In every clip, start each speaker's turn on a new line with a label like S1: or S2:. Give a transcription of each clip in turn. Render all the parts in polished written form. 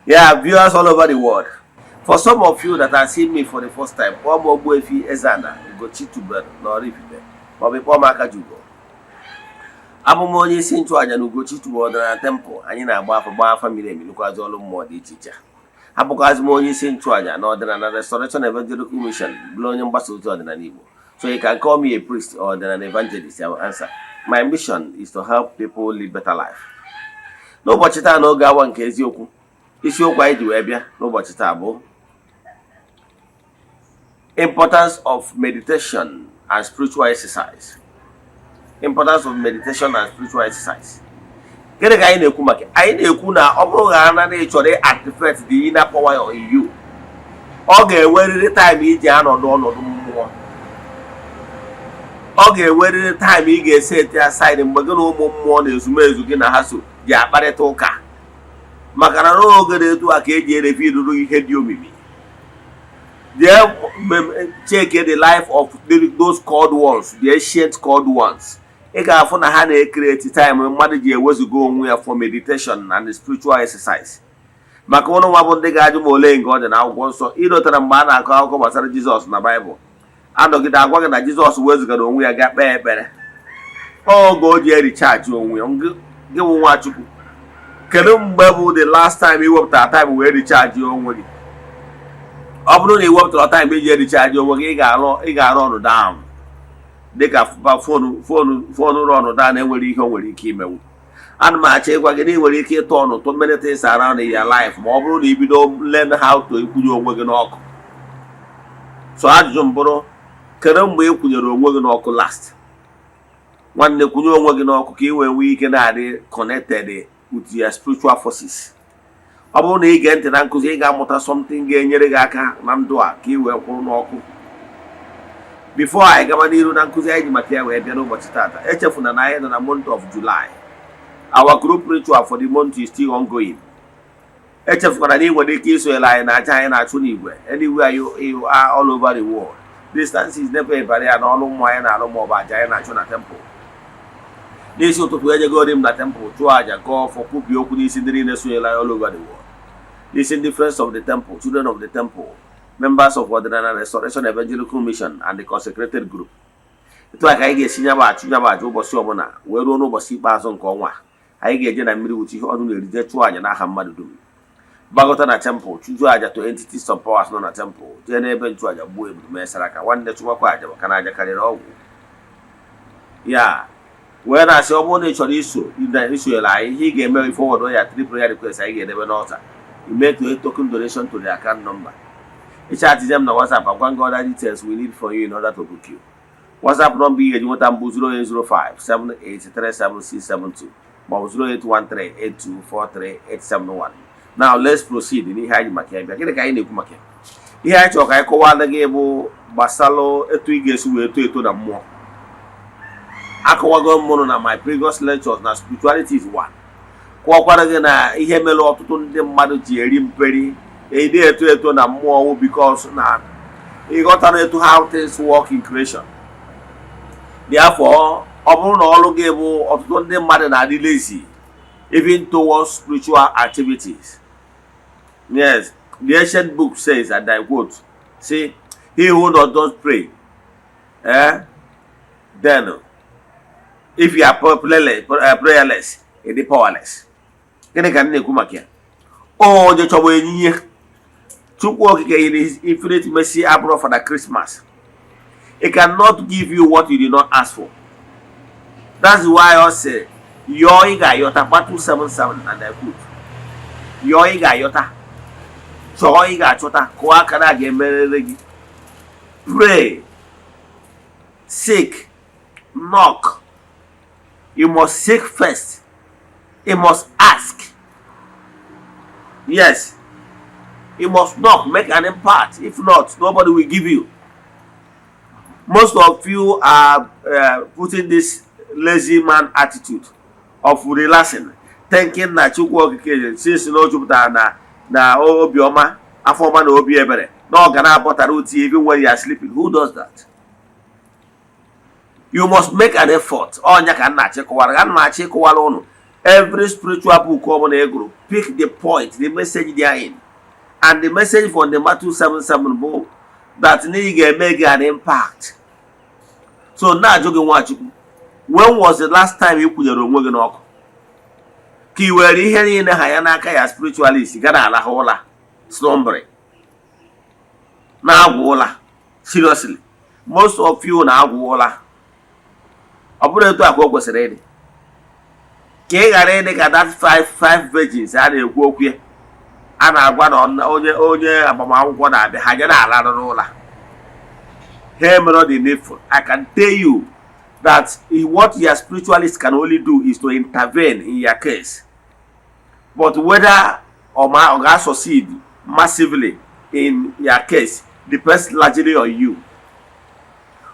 S1: Yeah, viewers all over the world. For some of you that are seeing me for the first time, kpọọ m Ogbuefi Eze-Ana Ugochi tubelu n'Oraifite, maọbụ kpọọ m Akajiugo. Abụ m onye isi nchụaja na Ugochi tubelu ọdịnala temple. Anyị na-agba afa, gbaa afa miri emi, lụkwazị ọrụ mmụọ dị iche iche. Abụkwazị m onye isi nchụaja na Ọdịnala Restoration Evangelical Mission, bụrụ onye mgbasa ozi ọdịnala Igbo. So you can call me a priest or an evangelist, I will answer. My mission is to help people live better life. N'ụbọchị taa, n'oge awa nke eziokwu, isiokwu anyị ji wee bịa n'ụbọchị taa bụ importance of meditation and spiritual exercise. Importance of meditation and spiritual exercise. Gịnị ka anyị na-ekwu maka? Anyị na-ekwu na ọ bụrụ na na ị chọrọ activate the inner power in you, ọ ga-enwerịrị time iji anọdụ ọnọdụ mmụọ. Ọ ga-enwerịrị time ị ga-eset aside mgbe gị na ụmụ mmụọ na ezumezu gị na ha so ji akparịta ụka, maka na n'oge dị etu a ka eji erefe iruru ihe dị omimi. Jee check the life of those called ones, the ancient called ones. Ị ga-afụ na ha na-ecreate time mmadụ ji ewezuga onwe ya for meditation and spiritual exercise. Maka ụnụ nwa bụ ndị ga-ajụ ma ole nke ọ dị n'akwụkwọ nsọ, ịlotara mgbe a na-akọ akụkọ gbasara Jizọs na Baịbụl, anọgide agwa gị na Jizọs wezugara onwe ya gaa kpee ekpere, oge o ji erecharge onwe ya. Gị bụ Nwachukwu, kedu mgbe bụ the last time ị wepụtara time wee recharge onwe gị? Ọ bụrụ na ị wepụtara time iji erecharge onwe gị, ị ga-arụ ọrụ down dịka phone run down, enwere ihe o nwere ike imenwu. Ana m achọ ịgwa gị na ị nwere ike ịtụ ọnụ too many things around in your life ma ọ bụrụ na ị bido learn how to ịkwụnye onwe gị n'ọkụ. So ajụjụ m bụrụ, kedu mgbe ị kwụnyere onwe gị n'ọkụ last? Nwanne, kwụnye onwe gị n'ọkụ ka ị wee nwee ike na-adị connected with your spiritual forces. Ọ bụrụ na ị gee ntị na nkụzi, ị ga-amụta something ga-enyere gị aka na ndụ a ka ị wee kwụrụ n'ọkụ. Before anyị gaba n'iru na nkụzi anyị ji maka ya wee bịa n'ụbọchị tata, echefuna na anyị nọ na month of July. Our group ritual for the month is still ongoing. Echefukwara na ị nwere ike isonyere anyị na aja anyị na-achụ n'igwe anywhere you are all over the world. Distance is never a barrier na ọrụ mmụọ anyị na-alụ maọbụ aja anyị na-achụ na temple. N'isi ụtụtụ, ejegori m na temple chụọ aja, gọọ ọfọ, kwubie okwu n'isi ndị niile sonyere anyị all over the world, n'isi ndị friends of the temple, children of the temple, members of Ọdịnala Restoration Evangelical Mission and the consecrated group. Etu a ka anyị ga-esi nyaba achụ nyaba aja ụbọchị ọbụla wee ruo n'ụbọchị ikpeazụ nke ọnwa a. Anyị ga-eje na mmiri wuchi ihe ọnụ na-erije, chụọ aja n'aha mmadụ dum, gbagọta na temple, chụjuo aja to entities of powers nọ na temple, jee n'ebe nchụaja gbuo ebulu, mee saraka. Nwanne, chụwakwa aja, maka na aja karịrị ọgwụ ya. Wee na-asị, ọ bụrụ na ị chọrọ iso isonyere anyị, ihe ị ga-eme, forward ya three prayer request anyị ga-edebe n'altar, you make a token donation to the account number. Ịchatịzie m na WhatsApp, agwa gị other details we need for you in order to book you. WhatsApp number ị ga-eji nweta mbụ 0805 7837672 maọbụ 08138243871. Now let's proceed n'ihe anyị maka ya bịa. Gịnị ka anyị na-ekwu maka ya? Ihe anyị chọrọ ka anyị kọwara gị bụ gbasalụ etu ị ga-esi wee too eto na mmụọ. Akọwago m na my previous lectures na spirituality is one. Kọwakwara gị na ihe mere ọtụtụ ndị mmadụ ji eri mperi ede eto eto na mmụọ wụ because na ịghọtara etu how things work in creation. Therefore, ọ bụrụ na ọrụ gị bụ, ọtụtụ ndị mmadụ na-adị lazy even towards spiritual activities. Yes, the ancient book says, and I quote, say, "He who does not pray, then if you are prayerless, it is powerless." Gịnị ka m na-ekwu maka ya? Onye chọba enyiye Chukwu Okike in his infinite mercy abụrụ for the Christmas. He cannot give you what you did not ask for. That's why ọ sị, yọọ, ị ga-ayọta. Matthew 7:7, and I quote, yọọ, ị ga-ayọta; chọọ, ị ga-achọta; kụọ aka, na a ga-emerere gị. Pray, seek, knock. You must seek first, you must ask, yes, you must knock, make an impact. If not, nobody will give you. Most of you are putting this lazy man attitude of relaxing, thinking na Chukwu Okike, since na o jupụtara na obiọma, afọma na obi ebere, na ọ ga na-abọtara uti even when you are sleeping. Who does that? You must make an effort. Ọnya ka m na-achịkọwara, ana m achọ ịkọwara ụnụ. Every spiritual book ọbụla ị gụrụ, pick the point, the message therein. And the message from the Matthew 7:7 bụ that na ị ga-eme gị an impact. So na-ajụ gị, Nwachukwu, when was the last time ị kwụnyere onwe gị n'ọkụ ka ị were ihe niile ha ya n'aka ya spiritualist ga na-alahụ ụla, slumbering, na-agwụ ụla? Seriously, most of you na-agwụ ụla. Ọ bụrụ etu a ka o kwesịrị ịdị, ka ị ghara ịdị ka that five virgins a na-ekwu okwu ya, a na-agwa na onye agbamakwụkwọ na-abịa, ha je na-alarụ n'ụla, ha emere the needful. I can tell you that what your spiritualist can only do is to intervene in your case, but whether or ma ọ ga-succeed massively in your case depends largely on you.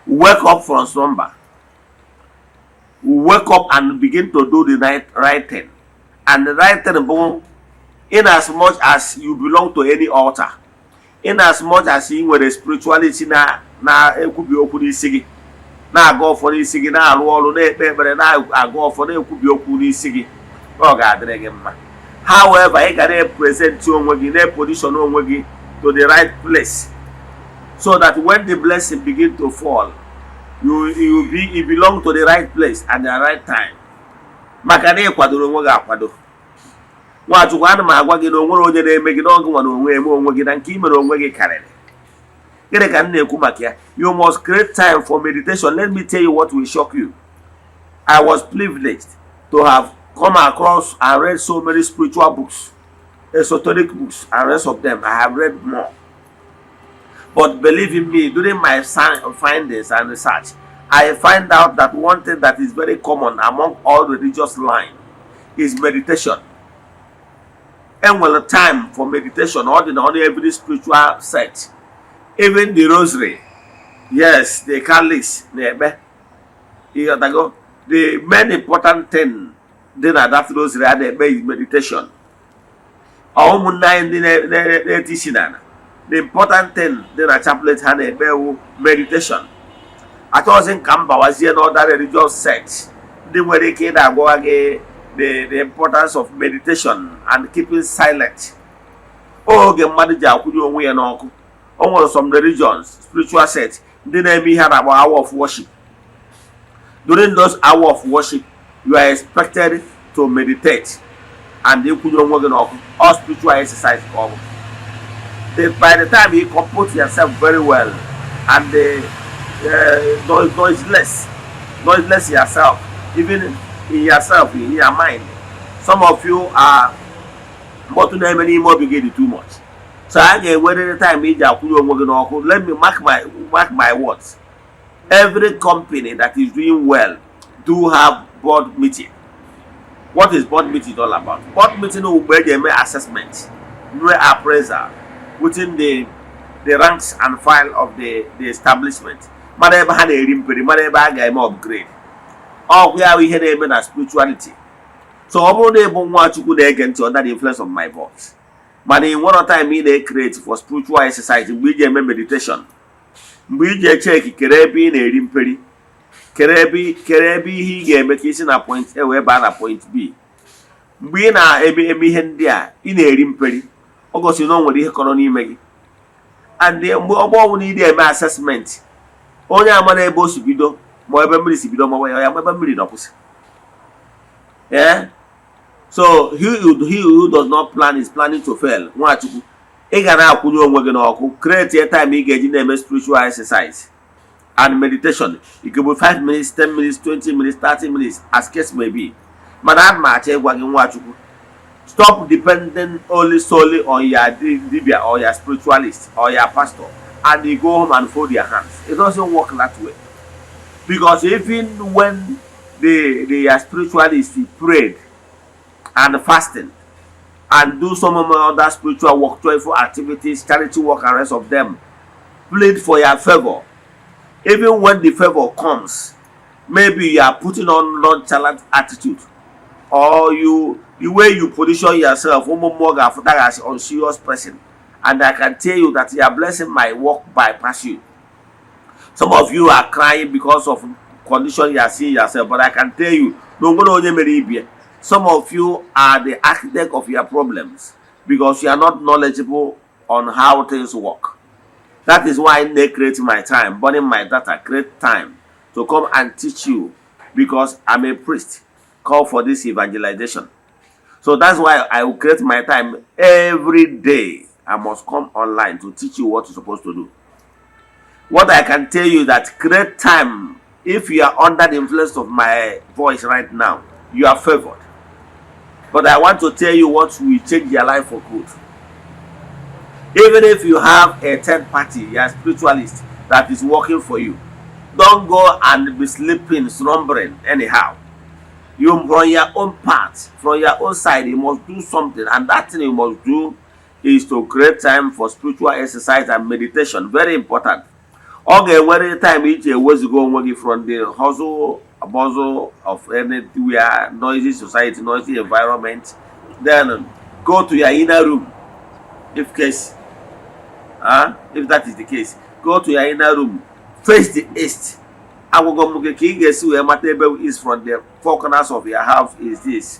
S1: Wake up from slumber, wake up and begin to do the right thing. And the right thing bụ, in as much as you belong to any altar, in as much as ị nwere spirituality na na-ekwubi okwu n'isi gị, na-aga ọfọ n'isi gị, na-arụ ọrụ, na-ekpe ekpere, na-aga ọfọ, na-ekwubi okwu n'isi gị, ọ ga-adịrị gị mma. However, ị ga na-epresent onwe gị, na-eposition onwe gị to the right place so that when the blessing begin to fall, you belong to the right place at the right time, maka na ị kwadoro onwe gị akwado. Nwachukwu, ana m agwa gị na onwere onye na-eme gị n'ọgụ nwa na onwe eme onwe gị, na nke i mere onwe gị karịrị. Gịnị ka m na-ekwu maka ya? You must create time for meditation. Let me tell you what will shock you. I was privileged to have come across and read so many spiritual books, esoteric books and rest of them. I have read more, but believe in me, during my findings and research, I find out that one thing that is very common among all religious line is meditation. Enwere time for meditation. Ọ dị na on every spiritual set, even the rosary. Yes, the Catholics na-ekpe, ịghọtago? The main important thing dị na that rosary a na-ekpe is meditation. Ọ ụmụnne anyị ndị na-eti isi n'ala, the important thing dị na chaplet ha na-ekpe wu meditation. Achọghịzị ka m bawazie n'other religious sect ndị nwere ike ị na-agwa gị the importance of meditation and keeping silent oge mmadụ ji akwụnye onwe ya n'ọkụ. O nwere some religions, spiritual sect, ndị na-eme ihe a na-akpọ hour of worship. During those hour of worship, you are expected to meditate and ịkwụnye onwe gị n'ọkụ. All spiritual exercise ka ọ bụ. By the time you comport yourself very well and noiseless yourself, even in yourself, in your mind, some of you are mkpọtụ na-eme n'ime obi gị dị too much, so a ga-enwerịrị time iji akwụnye onwe gị n'ọkụ. Let me mark my words: every company that is doing well do have board meeting. What is board meeting all about? Board meeting bụ mgbe eji eme assessment, nwee appraisal within the ranks and file of the establishment, mara ebe ha na-eri mperi, mara ebe a ga-eme upgrade. Ọgwụ ya bụ ihe na-eme na spirituality. So ọ bụrụ na ịbụ nwa Chukwu na-ege ntị under the influence of my voice, mana ị nwere time ị na-ecreate for spiritual exercise, mgbe iji eme meditation, mgbe iji eche ekikere ebe ị na-eri mperi, kere ebe ihe ị ga-eme ka isi na point A wee baa na point B, mgbe ị na-eme eme ihe ndị a, ị na-eri mperi, ọ gosiri na o nwere ihe kọrọ n'ime gị. And mgbe ọgbọ ọbụla ị na-eme assessment, onye amara ebe o si bido ma ebe mmiri si bido ma ya ebe mmiri nọkwụsị. Yeah? So he who does not plan is planning to fail. Nwachukwu, ị ga na-akwụnye onwe gị n'ọkụ. Create a time ị ga-eji na-eme spiritual exercise and meditation. It could be 5 minutes, 10 minutes, 20 minutes, 30 minutes, as case may be. Mana ana m achọ ịgwa gị, Nwachukwu, stop depending only solely on your dibia or your spiritualist or your pastor and you go home and fold your hands. It doesn't work that way, because even when the spiritualist prayed and fasting and do some other spiritual work, joyful activities, charity work and rest of them, plead for your favor, even when the favor comes, maybe you are putting on nonchalant attitude or you the way you position yourself, ụmụ mmụọ ga-afụta gị as unserious person. And I can tell you that your blessing might walk bypass you. Some of you are crying because of condition you are seeing yourself, but I can tell you na onwere onye mere ibie. Some of you are the architect of your problems because you are not knowledgeable on how things work. That is why I create my time, burning my data, create time to come and teach you, because I'm a priest called for this evangelization. So that's why I will create my time every day. I must come online to teach you what you're supposed to do. What I can tell you, that create time. If you are under the influence of my voice right now, you are favored. But I want to tell you what will change your life for good. Even if you have a third party, a spiritualist that is working for you, don't go and be sleeping, slumbering anyhow. You, from your own part, from your own side, you must do something, and that thing you must do is to create time for spiritual exercise and meditation. Very important. Ọ ga-enwere time iji ewezuga onwe gị from the hustle bustle of anywhere, noisy society, noisy environment. Then go to your inner room. If that is the case, go to your inner room, face the east. Agwụgwọ m gị ka ị ga-esi wee mata ebe is from the four corners of your house is this: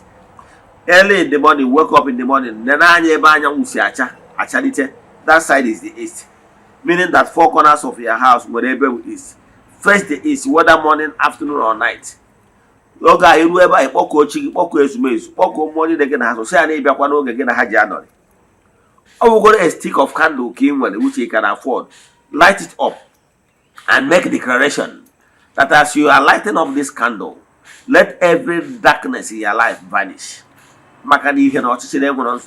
S1: early in the morning, wake up in the morning, nene anya ebe anyanwụ si acha achalite. That side is the east, meaning that four corners of your house nwere ebe east. Face the east, whether morning, afternoon or night. Oge a iru ebe a, kpọkuo chi gị, kpọkuo ezumezu, kpọkuo mmụọ niile gị na ha so, sị ya na ịbịakwa n'oge gị na ha ji anọrị. Ọ bụgoro a stick of candle ka ị nwere, which you can afford, light it up and make declaration that as you are lighting up this candle, let every darkness in your life vanish, maka na ihe na ọchịchịrị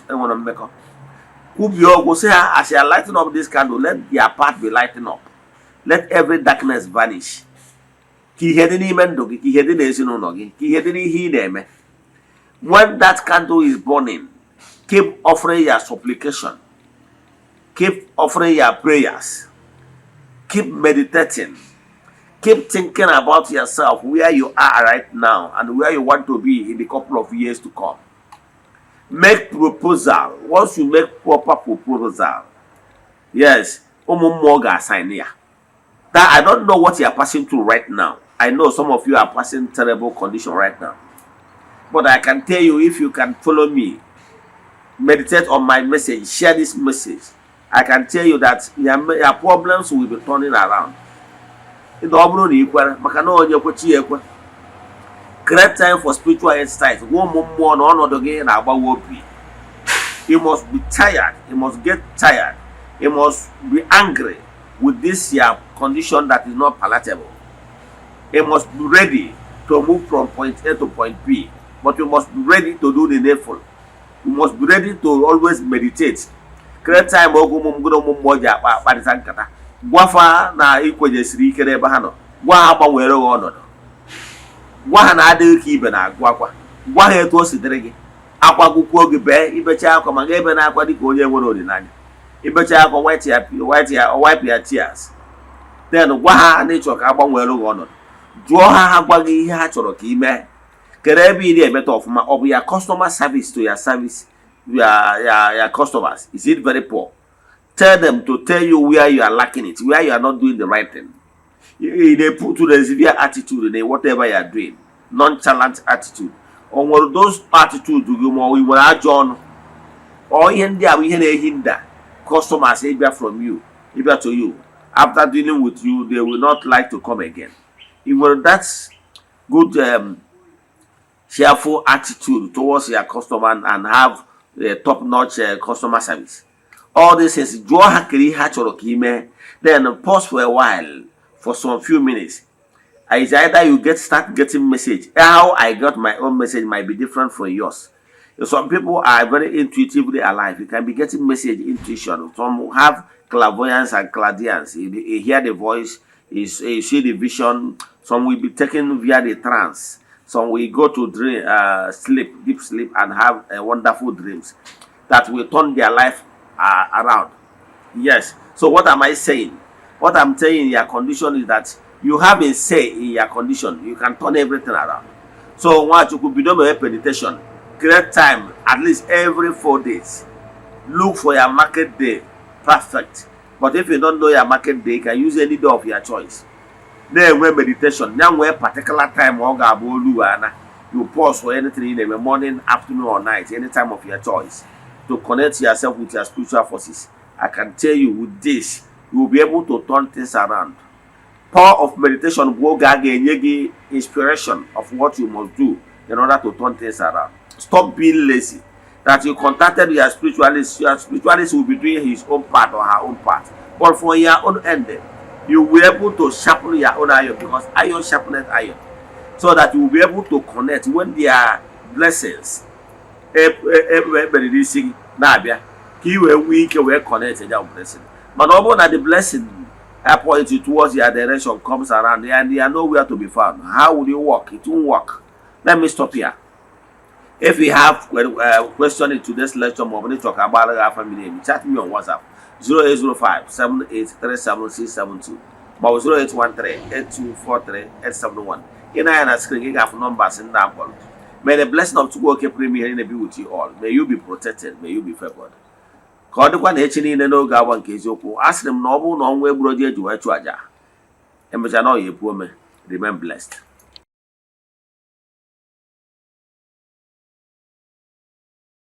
S1: enwere mmekọ. Kwubie okwu, sị ha, as you are lighting up this candle, let their path be lighting up, let every darkness vanish, ka ihe dị n'ime ndụ gị, ka ihe dị n'ezinụlọ gị, ka ihe dị n'ihe ị na-eme. When that candle is burning, keep offering your supplication, keep offering your prayers, keep meditating, keep thinking about yourself, where you are right now and where you want to be in the couple of years to come. Make proposal. Once you make proper proposal, yes, ụmụ mmụọ ga-assign ya. That I don't know what you are passing through right now. I know some of you are passing terrible condition right now, but I can tell you, if you can follow me, meditate on my message, share this message, I can tell you that your problems will be turning around. Ịna ọ bụrụ na ị kwere, maka na onye kwe, chi ya ekwe. Create time for spiritual exercise. Gwa ụmụ mmụọ na ọnọdụ gị na-agbawa obi. You must be tired, you must get tired, you must be angry with this your condition that is not palatable. You must be ready to move from point A to point B, but you must be ready to do the needful. You must be ready to always meditate. Create time oge ụmụ mgụrụ ụmụ mmụọ ji akpa akparịta nkata. Gwafa na ikwenyesiri ike n'ebe ha nọ. Gwa ha gbanwere ha ọnọdụ. Gwa ha na adịghị ka ibe na-agụ akwa. Gwa ha etu o si dịrị gị. Akwa gụkwuo gị, bee ibecha akwa, ma ga ebe na-akwa dịka onye nwere olileanya. Ibecha akwa, wipe ya tears, then gwa ha na ịchọ ka a gbanwere gị ọnọdụ. Jụọ ha, ha gwa gị ihe ha chọrọ ka ị mee. Kedu ebe ị na-emeta ọfụma? Ọ bụ ya customer service, to your service your customers, is it very poor? Tell them to tell you where you are lacking it, where you are not doing the right thing. You dey put to the severe attitude in whatever you are doing, nonchalant attitude. O nwere those attitude gị, ma ọ nwere ajọ ọnụ? Ọ ihe ndị a bụ ihe na-ehi nda customers ịbịa from you, ịbịa to you. After dealing with you, they will not like to come again. Ị nwere that good cheerful attitude towards your customer and have a top-notch customer service? All these things, jụọ ha kere ihe ha chọrọ ka ị mee. Then pause for a while, for some few minutes. It's either you get start getting message. How I got my own message might be different from yours. Some people are very intuitively alive. You can be getting message, intuition. Some have clairvoyance and clairaudience. You hear the voice, you see the vision. Some will be taken via the trance. Some will go to dream, sleep, deep sleep, and have wonderful dreams that will turn their life around. Yes. So what am I saying? What I'm saying in your condition is that you have a say in your condition. You can turn everything around. So Nwachukwu, bido mewe meditation. Create time at least every 4 days. Look for your market day. Perfect. But if you don't know your market day, you can use any day of your choice. Na-enwe meditation ya nwee particular time ọ ga-abụ olu ana. You pause for anything in the morning, afternoon or night, any time of your choice, to connect yourself with your spiritual forces. I can tell you, with this, you will be able to turn things around. Power of meditation bụ oge a ga-enye gị inspiration of what you must do in order to turn things around. Stop being lazy that you contacted your spiritualist. Your spiritualist will be doing his own part or her own part, but for your own end, you will be able to sharpen your own iron, because iron sharpeneth iron, so that you will be able to connect when their blessings ekpere n'isi gị na-abịa, ka ị wee nwee ike wee connect ya blessing. Mana ọ bụrụ na the blessing point you towards your direction comes around and they are nowhere to be found, how will you work? It won't work. Let me stop here. If you have question in today's lecture, ma ọ bụ na ịchọ ka agbara gị afa miri emi, chat me on WhatsApp 0805 7837672 ma ọ bụ 0813 8243 871. Ị na-anya na screen, gị ga-afụ numbers ndị a mkpọrọ. May the blessing of Chukwu Oke pụrụ ime ihe niile be with you all. May you be protected. May you be favored. Ka ọ dịkwa na echi niile n'oge agba nke eziokwu. A sịrị m na ọ bụrụ na ọnwa egburu ji eji wee chụọ aja, emechaa na ọ ya epu ome. Remain blessed.